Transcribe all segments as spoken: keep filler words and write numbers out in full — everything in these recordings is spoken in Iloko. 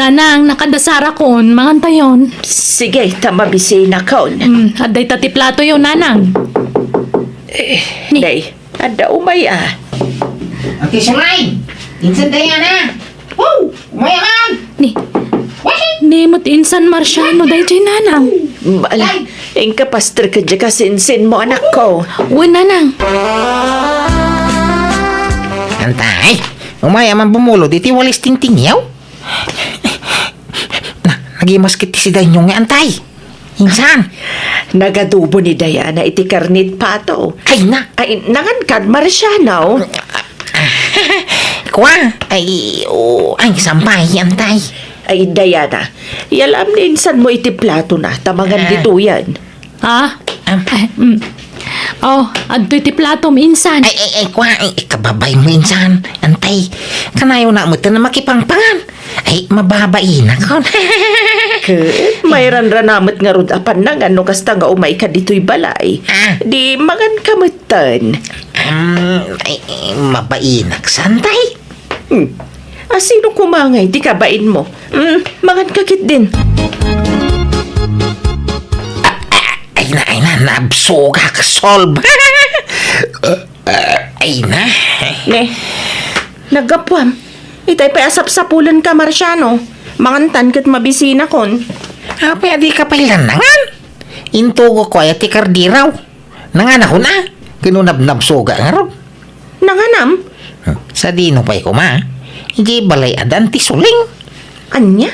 Nanang, nakadasarakon, mangantayon. Sige, ta mabisinakon. Mm, adda ita ti platoyo, Nanang. Eh, Ni- Day, adda umay a. Ate Sulay! Insan Diana! Wow! Umayakan! Ni, Wahit! Ni met insan Marciano, daytoy, Nanang. Bal, inka paster ka dya kasinsin mo, anak ko. Wen, Nanang. Antay, umay a man bumulod iti walis tingtingyaw? Na, nagimas ket ti sidaenyo nga, Antay. Insan? Nagadubo ni Diana iti karnit pato. Ay na. Ay, nangan kad Marciano? Kua, ay, o, ay, sampay, Antay. Ay, Diana, yalam ni insan mo iti plato na, ta mangan Ah. ditoyen. Ha? Ah. Ay, mm. Oh, adtoy ti platom, insan. Ay, ay, ay, kua, ay, kababain mo, insan. Antay, kanayon na met a makipangpangan. Ay, mababainakon. Ket, mayranranamet ngarud a pannangan no kasta nga umayka ditoy balay. Ah. Di manganka metten. Um, ay, ay, mabainak, Santay. Hmm. A, sino koma ngay ti kabain mo? Hmm, manganka ketdin. Ah, ah, ay na, ay na, nabsogak, solve. Ah, ay na. Ne, naggapuam. Itay pay a sapsapulenka, Marciano. Mangantan ket mabisinakon. Apay a dika pay la nangan? Intugokko aya ti kardiraw. Nanganakon a. Ken no nabnabsogak ngarud. Nanganam? Huh, sadino pay koma? Idiay balay adan ti suling. Ania?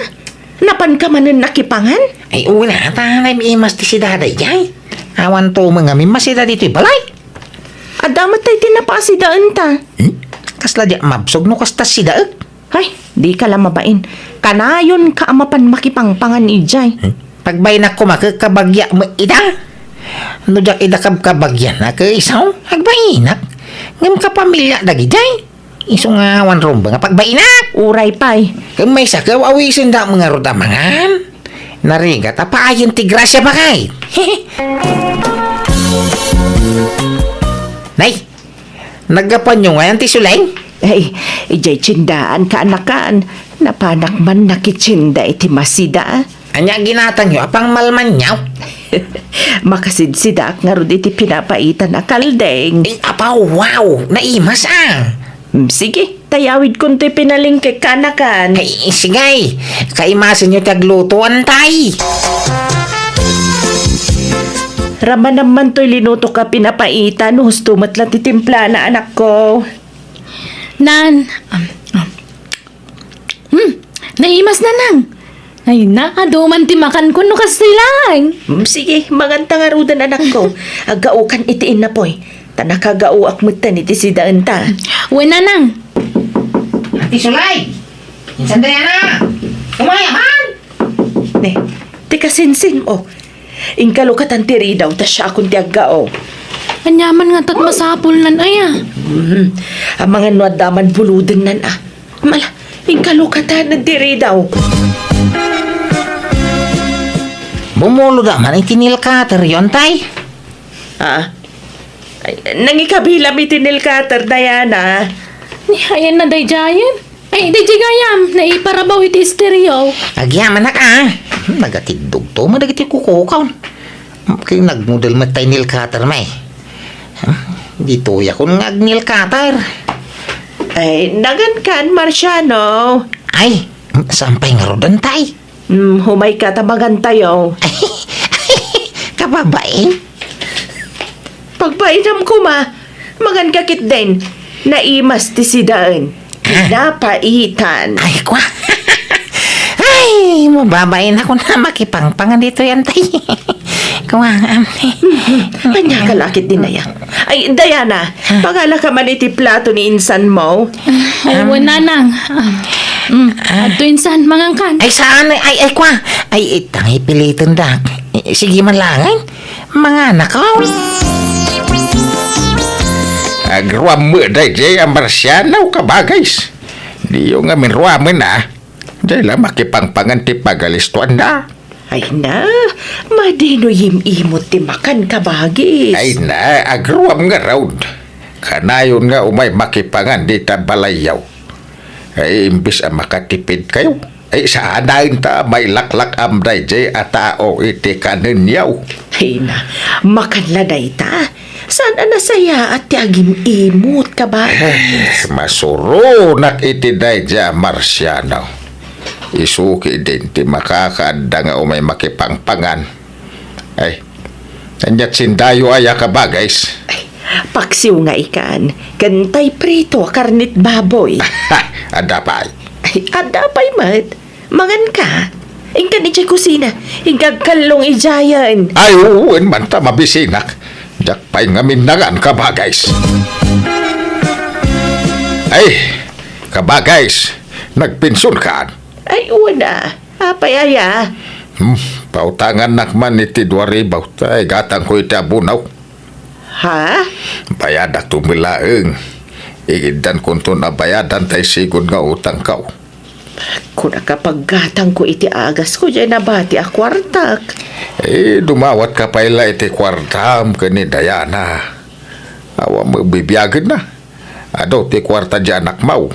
Napanka manen nakipangan? Ay, una, ta naimas ti sidada idiay. Awan tumeng a mimmasida ditoy balay. Adda met tay tinapa a sidaenta. Hmm? Kasla diak mabsog no kasta sidaek. Ay, dika la mabain. Kanayonka a mapan makipangpangan idiay. Hmm? Pagbainak koma ket kabagiak met ida. No diak ida kabkabagian a ket isu, agbainak. Ngem kapamilya dagidiay. Isu nga awan rumbeng a pagbainak. Uray pay. Ket maysa ket aw-awisenda met ngarud a mangan. Narigat a paayen ti grasia, bakay. Nay, naggapuanyo ngayan ti suleng? Ay, idiay tiendaan, kaanakan. Napanak man nakitienda iti masida. Ania ginatangyo a pangmalmaniaw? Makasidsidaak ngarud iti pinapaitan a kaldeng. Ay, apaw, wow! Naimas a! Mm, sige, ta yawidkon toy pinalengke, kaanakan. Ay, sige. Kaimasenyo ti agluto, Antay. Ramanam man toy linutok a pinapaitan, husto met la ti timplana, anakko. Nan, um, um, Hmm, naimas, Nanang. Ay na, adu man ti makan kun no kastoy laeng. Hmm, sige, manganta ngaruden, anakko. Aggaokan iti innapoy. Ta nakagaoak metten iti sidaenta. Wen, Nanang. Ate Sulay! Insan Diana! Umayakan! Ne, ti kasinsin mo. Inkalokatan ti ridaw ta siakon ti aggao. Aniaman ngata ti masapulnan aya? Hmm, amangan no adda man buludennan a. Mala, inkalokatanen ti ridaw. Bumulod a man iti nail cutter-yo, Antay? Ah, ay, nangikabilam iti nail cutter, Diana. Ni, ayan na daydiayen. Ay, daydiay gayam, naiparabaw iti estereo. Agyamanak a. Nagatiddog to, madagiti kukukaw. Kay nagmodel met tay nail cutter, may. Ditoyakon nga ag-nail cutter. Ay, nagankan, Marciano. Ay, saan pay ngaruden, tay? Hmm, humayka ta magantayo. Kababain? Pagbainam koma, maganka ketdin. Naimas ti sidaen. Ah. Pinapaitan. Ay, kwa. Ay, mababainak a makipangpangan ditoy, Antay. Kwa, am. Ania ka la ketdin aya? Ay, Diana, ah, pagalaka man iti plato ni insan mo. Ay, um, wen, Nanang. Ah, mm, ah, adto insan, mangankan. Ay, saan? Ay, ay, kwa. Ay, itang ipiliten dak. Eh, sige man laeng. Manganak, oh. Agruam met daydiay a Marciano, kabagays. Diyo ngamin ruamen, ah. Diay la makipangpangan ti pagalistoanda. Ay na, madi no yim-imot ti makan, kabagis. Ay na, agruam ngarud. Kanayon nga umay makipangan dita balayyo. Ay, imbes a makatipid kayo, Ay, saan ta mailaklak-am daydiay a tao iti kanenyo? Ay na, makanla dayta. Saan a nasayaat ti agim-imot, kabagis? Eh, masuronak iti daydiay a Marsiano. Isu ketdin ti makakaadda nga umay makipangpangan. Ay, ania ti sindayo aya, kabagis? Ay, paksiw nga ikan, ken tay prito a karnit baboy. Adda pay? Ay, adda pay met. Mangan ka. Inkan idiay kusina. Inka agkallong idiayen. Ay, wen man ta mabisinak. Diak pay ngamin nangan, kabagis. Ay, kabagis, nagpension ka? Ay, wen a. Apay aya? Hmm, pautangannak man iti dua ribu ta igatangko iti abono. Ha? Bayadakto met laeng. Igiddan kunton a bayadan tay sigud nga utangko. Kunaka paggatangko iti agasko diay nabati a kuartak. Eh, dumawatka pay la iti kuartam ken ni Diana. Awan met bibiagenna. Adu ti kuarta diay anakmo.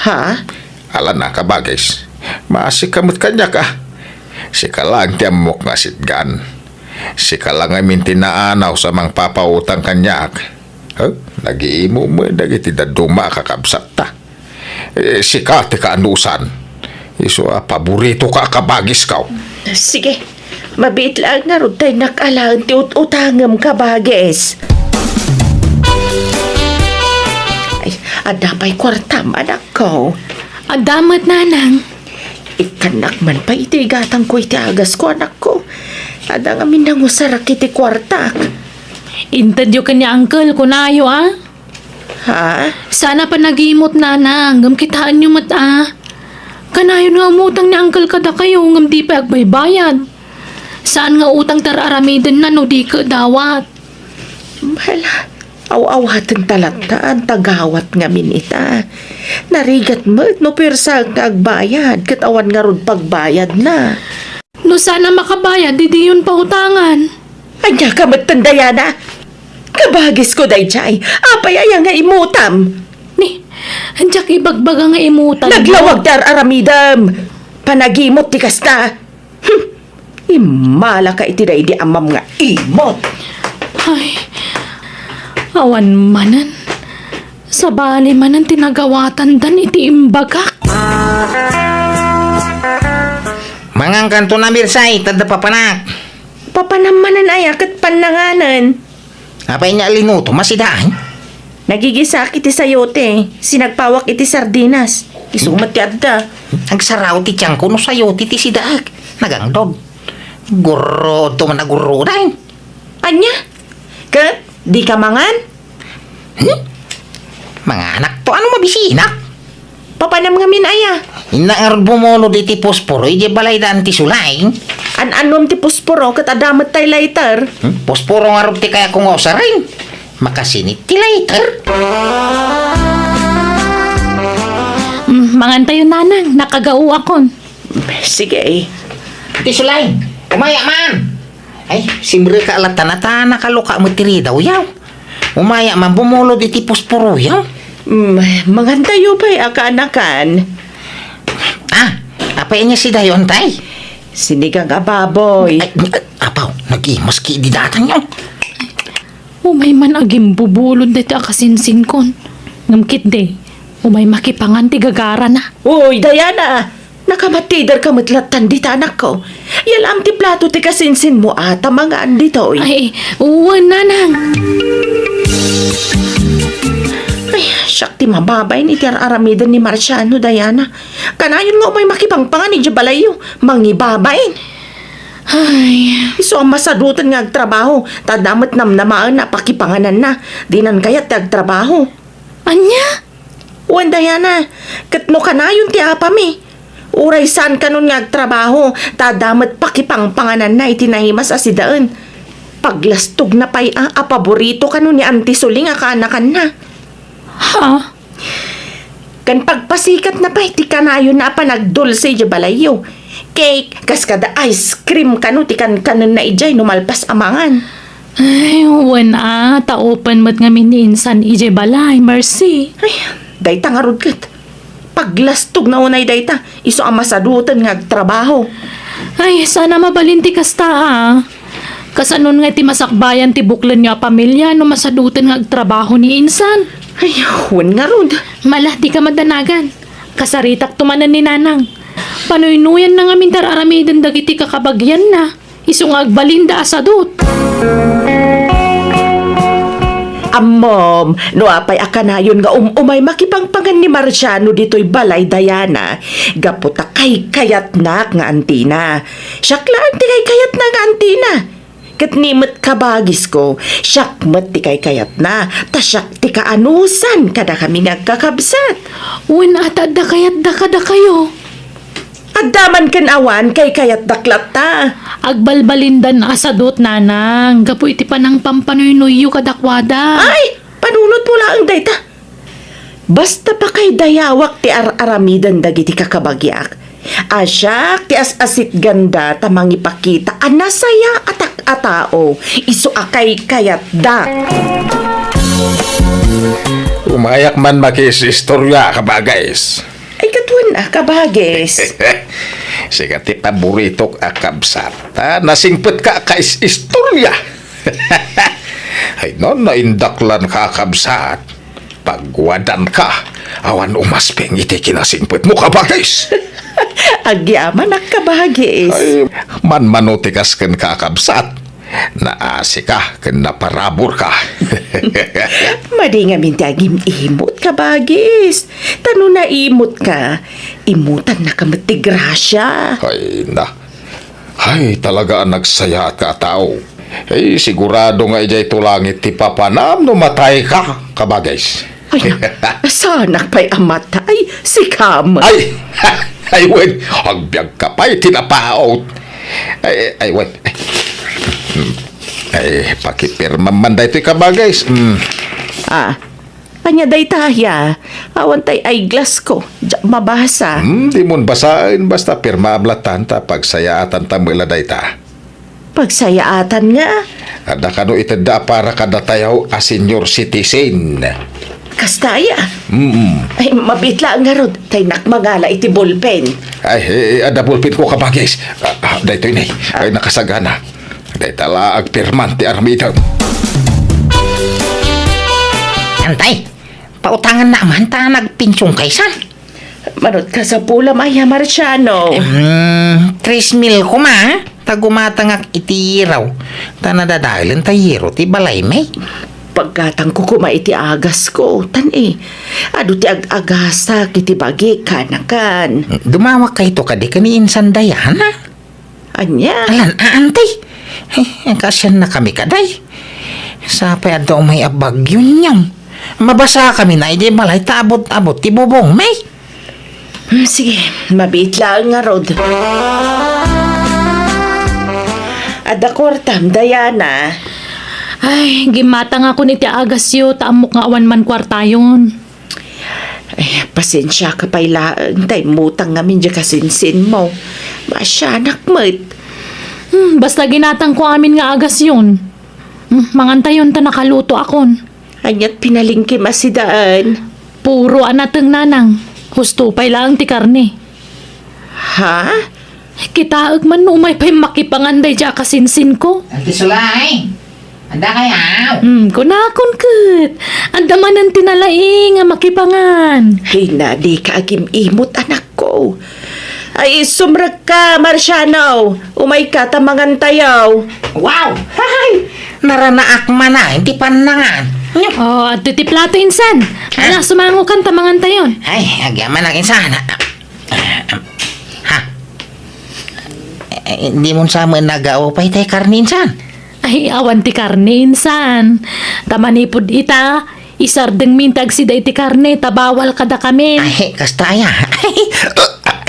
Ha? Ala na, kabagis. Maasika met kaniak, a. Sika laeng ti ammok nga sitgan. Sika la ngamin ti naanaw sa mangpapautang kaniak. Huh? Nag-iimo met dagiti dadduma a kakabsatta. Eh, sika ti kaanusan. Isu a paboritoka a kabagisko. Sige, mabiit laeng ngarud ta innak alaen ti ut-utangem, kabagis. Ay, adda pay kuartam, anakko? Adda met, nanang. Ikkannak man pay iti igatangko iti agasko, anakko. Adda ngamin nangusarak iti kuartak. Intedyo ken ni uncle, kunayo, a. Ha? Saan a panagimot, nanang, ngem kitaenyo met, a. Kanayon nga umutang ni uncle kadakayo, ngem di pay agbaybayad. Saan nga utang ti ar-aramidenna no di ket dawat. Hala, aw-awaten ta latta, anta gawat ngamin ita. Narigat met no puersaek nga agbayad, ket awan ngarud pagbayadna. No saan a makabayad, didiyon pautangan. Ania ka met, Diana? Kabagisko daydiay. Apay aya nga imutam? Ni, diak ibagbaga nga imutam. Naglawag ti ar-aramidem. Panagimot ti kasta. Hmm. Immalaka iti daydi amam nga imot. Ay, awan manen. Sabali manen ti nagawatandan iti imbagak. Mangankanto na, Mirsay, ta adda papanak. Papanam manen aya ket pannanganen. Apay nga alinuto, masidaay? Nagigisaak iti sayote, sinagpawak iti sardinas. Isu met ti adda. Agsaraw ti tiangko no sayote ti sidaak. Nagangdog. Gurrodto man a gurroday. Ania? Ket, di ka mangan? Hmm? Manganak to, ano mabisinak? Papanam ngamin aya? Innak ngarud bumulod iti posporo idiay balay da Auntie Sulay. An-anom ti posporo ket adda met tay lighter. Hmm? Posporo ngarud ti kayatko nga usaren. Makasinit ti lighter. Mm, mangantayo, nanang, nakagaoakon. Sige. Auntie Sulay, umaya man. Ay, simrek ka latta, nata nakaluka met ti ridaw, yaw. Umaya man bumulod iti posporo, yaw. Mm, mangantayo pay a kaanakan. Ah, apay ania sidayo, tay? Sinigang a baboy. Ay, ay, apaw, nag-imas ki di datang, yaw. Umay man agimbubulod daytoy a kasinsinkon. Ngem ketdi, umay makipangan ti gagarana. Uy, Diana! Nakamatider ka met lattan dita, anakko. Yalam ti plato ti kasinsinmo a ta mangan ditoy. Ay, wen, nanang. Ay, siak ti mababain iti ar-aramiden ni Marciano, Diana. Kanayon nga umay makipangpangan idiay balayyo. Mangibabain. Ay. Isu a masadutan nga agtrabaho, ta adda met namnamaen a pakipangananna. Dinan kayat ti agtrabaho. Ania? Wen, Diana, ket no kanayon ti apami, uray saan kanon nga agtrabaho, ta adda met pakipangpangananna iti naimas a sidaen. Paglastogna pay a, a paborito kanon ni Auntie Suling a kaanakanna. Ha? Ken pagpasikatna pay ti kanayonna a panagdulse idiay balayyo. Cake, kas kada ice cream kano ti kankanenna idiay no malpas a mangan. Ay, wen a, ta open met ngamin ni insan idiay balay, Mercy. Ay, dayta ngarud ket. Aglastogna unay dayta, isu a masaduten nga agtrabaho. Ay, saan a mabalin ti kasta, a. Kasanon nga iti masakbayan ti buklenyo a pamilia no masaduten nga agtrabaho ni insan? Ay, wen ngarud. Mala, dika madanagan. Kasaritakto manen ni Nanang. Panuynoyanna ngamin ti ar-aramiden dagiti kakabagianna. Isu nga agbalinda a sadut. Ammom, no apay a kanayon nga um-umay makipangpangan ni Marciano ditoy balay, Diana, gapu ta kaykayatnak nga antina. Siak laeng ti kaykayatna nga antina. Ket ni met, kabagisko, siak met ti kaykayatna, ta siak ti kaanusan kadakami nga agkakabsat. Wen, a ta adda kayatda kadakayo. Adda man ken awan, kaykayatdak latta. Agbalbalindan a sadut, Nanang, gapu iti panangpampanoynuyyo kadakuada. Ay, panunotmo laeng dayta. Basta pakaydayawak ti ar-aramiden dagiti kakabagiak. A siak ti as-asitganda ta mangipakita a nasayaat a tao, isu a kaykayatda. Umayak man makiis-istorya, kabagis. Ay, katuen a, kabagis. Sika ti paboritok a kabsat. Ta nasingpetka a kais-istorya. Ay, no, naindaklanka a kabsat. Pagwadanka, awan umasping iti kinasingpetmo, kabagis. Agyamanak, kabagis. Ay, manmano ti kas kenka a kabsat. Naasika ken naparaburka. Madi ngamin ti agim-imot, kabagis. Ta no naimutka, imutannaka met ti grasia. Ay, na. Ay, talaga a nagsayaatka a tao. Ay, sigurado nga idiay to langit ti papanam no matayka, kabagis. Ay, na, saanak pay a matay, sika met. Ay, ay, wen, agbiagka pay ti napaut. Ay, ay, wen. Hmm. Ay, pakipirmam man daytoy, kabagis. Hmm. Ah, ania dayta, ya? Awan tay eyeglass ko, diak mabasa. Hmm, dimon basaen, basta pirmaam lattan ta pagsayaatanta met la dayta. Pagsayaatan nga? Adda kano itedda a para kadatayo a senior citizen. Kasta aya? Mm. Ay, mabiit laeng ngarud, ta innak mangala iti ballpen. Ay, eh, adda ballpen ko, kabagis. Ah, ah, daytoy, nay. Ah. Ay, nakasagana. Dayta la agpirman ti aramidem. Antay, pautangannak man ta nagpensionka, insan. Manut kasapulam aya, Marciano? Mm, tres mil koma, ta gumatangak iti yero. Ta nadadaelen ta yero ti balaymi. Paggatangko koma iti agasko, tan-i, adu ti ag-agasak iti bagik, kanakan. Dumawak kayto kadi ken ni Insan Diana? Ania? Alan, a, antay. Eh, kaasiannakami kadi. Sapay adda umay a bagyo, nyam. Mabasakami na idiay balay ta abut-abut ti bubongmi. Hmm, sige, mabiit laeng ngarud. Adda kuartam, Diana? Ay, gimmatangakon iti agasyo, ta ammok nga awan man kuartayon. Ay, pasensiaka pay laeng, ta immutang ngamin diay kasinsinmo. Maasianak met. Hmm, basta ginatangko amin nga agasyon. Hmm, mangantayon ta nakalutoakon. Aniat pinalingkim a sidaen? Puro a nateng, nanang. Husto pay laeng ti karne. Ha? Kitaek man no umay pay makipangan daydiay a kasinsinko. Anti Sulay, adda kayaw? Hmm, kunakon ket. Adda manen ti nalaing a makipangan. Ay, na, dika agim-imot, anakko. Ay, sumrekka, Marciano. Umayka ta mangantayo. Wow! Hay! Naranaak manen ti pannangan. Oh, adtoy ti plato, insan. Ha? Ala, sumangokan ta mangantayon. Ay, agyamanak, insan. Ha? Eh, dimon sa met nagaw pay tay karne, insan? Ay, awan ti karne, insan. Ta manipud ita, isardengmin ti agsida iti karne, ta bawal kadakamin. Ay, kasta aya.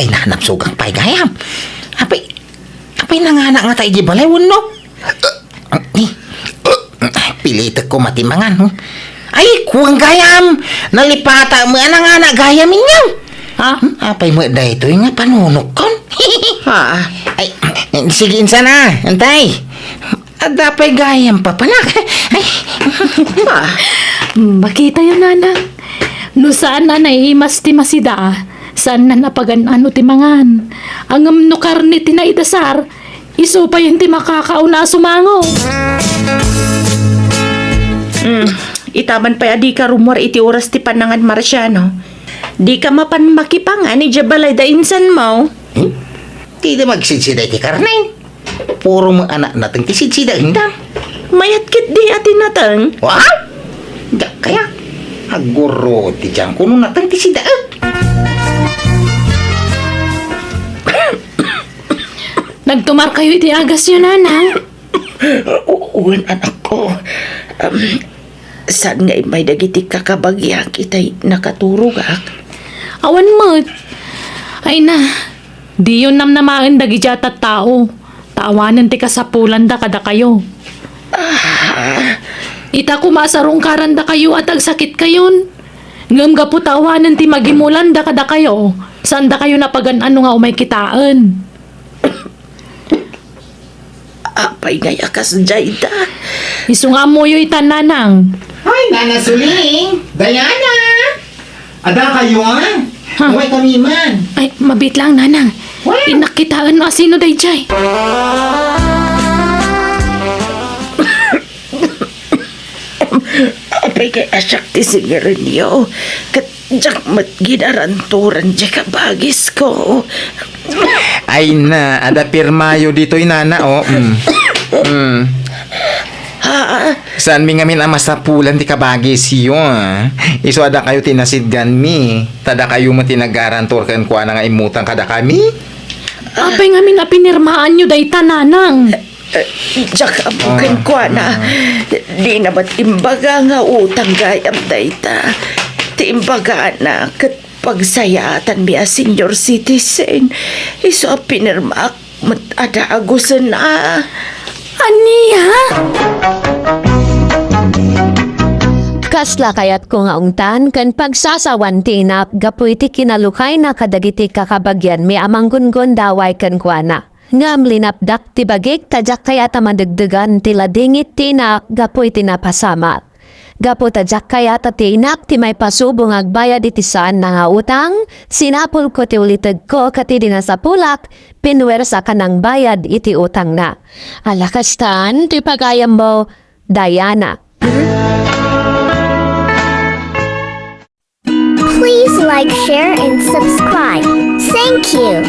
Ay, nanamsugang pay gayam. Apay, apay nanganak ngata idiay balay wenno? Pilitek koma ti mangan, hmm? Ay, kuan gayam! Nalipata met a nanganak gayam, inyaw! Ha? Hmm, apay met daytoy nga panunokkon? Ha? Ay, sige, insan a, antay. Adda pay gayam papanak. Ay. Ah, makitayo, nanang. No saan a naimas ti masida, Saanna a pagan-ano ti mangan. Ngem no karne ti naidasar, isu payen ti makakauna a sumango. Mm, itaman pay a dika rummuar iti oras ti pannangan, Marciano. Dika mapan makipangan idiay balay da insanmo. Hmm? Dida magsidsida iti karne. Puro met a nateng ti sidsidaenda. Mayat ketdi a ti nateng. Wa? Diak kaya. Agurudianko no nateng ti sidaek. Nagtumarkayo iti agasyo, Nanang? Wen, anakko. Um, saan nga immay dagiti kakabagiak itay nakaturogak? Awan met. Ay na, diyon namnamaen dagiti a tattao, ta awanen ti kasapulanda kadakayo. Ah. Ita koma a sarungkarandakayo a tagsakitkayon. Ngem gapu ta awanen ti magimulanda kadakayo, saandakayo a pagan-ano nga umay kitaen. Apay ngay a kasdiay da? Isu nga ammoyo ita, Nanang. Ay, Nana Suling! Diana! Adda kayo, ah? Ha? Umaykami man. Ay, mabiit lang, Nanang. What? Innak kitaen no asino daydiay. Apay ngay a siak ti singirenyo, ket diak met ginarantoran diay kabagisko. Ay na, adda pirmayo ditoy, Nana, oh. Mm. Mm. Ha? Saanmi ngamin a masapulan ti kabagisyo, ah. Isu a dakayo ti nasidganmi, ta dakayo met ti nagarantor kenkuana nga immutang kadakami. Apay ngamin a pinirmaanyo dayta, Nanang? Eh, diak ammo kenkuana. Dina met imbaga nga utang gayam dayta. Ti imbagana ket pagsayaatanmi a senior citizen. Isu a pinirmaak met a dagusen a. Ania? Kasla kayatko nga ungtan ken pagsasawan ti inak gapu iti kinalukayna kadagiti kakabagianmi a manggungundaway kenkuana. Ngem linapdak ti bagik ta diak kayat a madegdegan ti ladingit ti inak gapu iti napasamak. Gapu ta diak kayat a ti inak ti maipasubo nga agbayad iti saanna nga utang, sinapulko ti ulitegko ket idi nasapulak, pinuersaka nangbayad iti utangna. Ala kastan ti pagayammo, Diana. Please like, share, and subscribe. Thank you.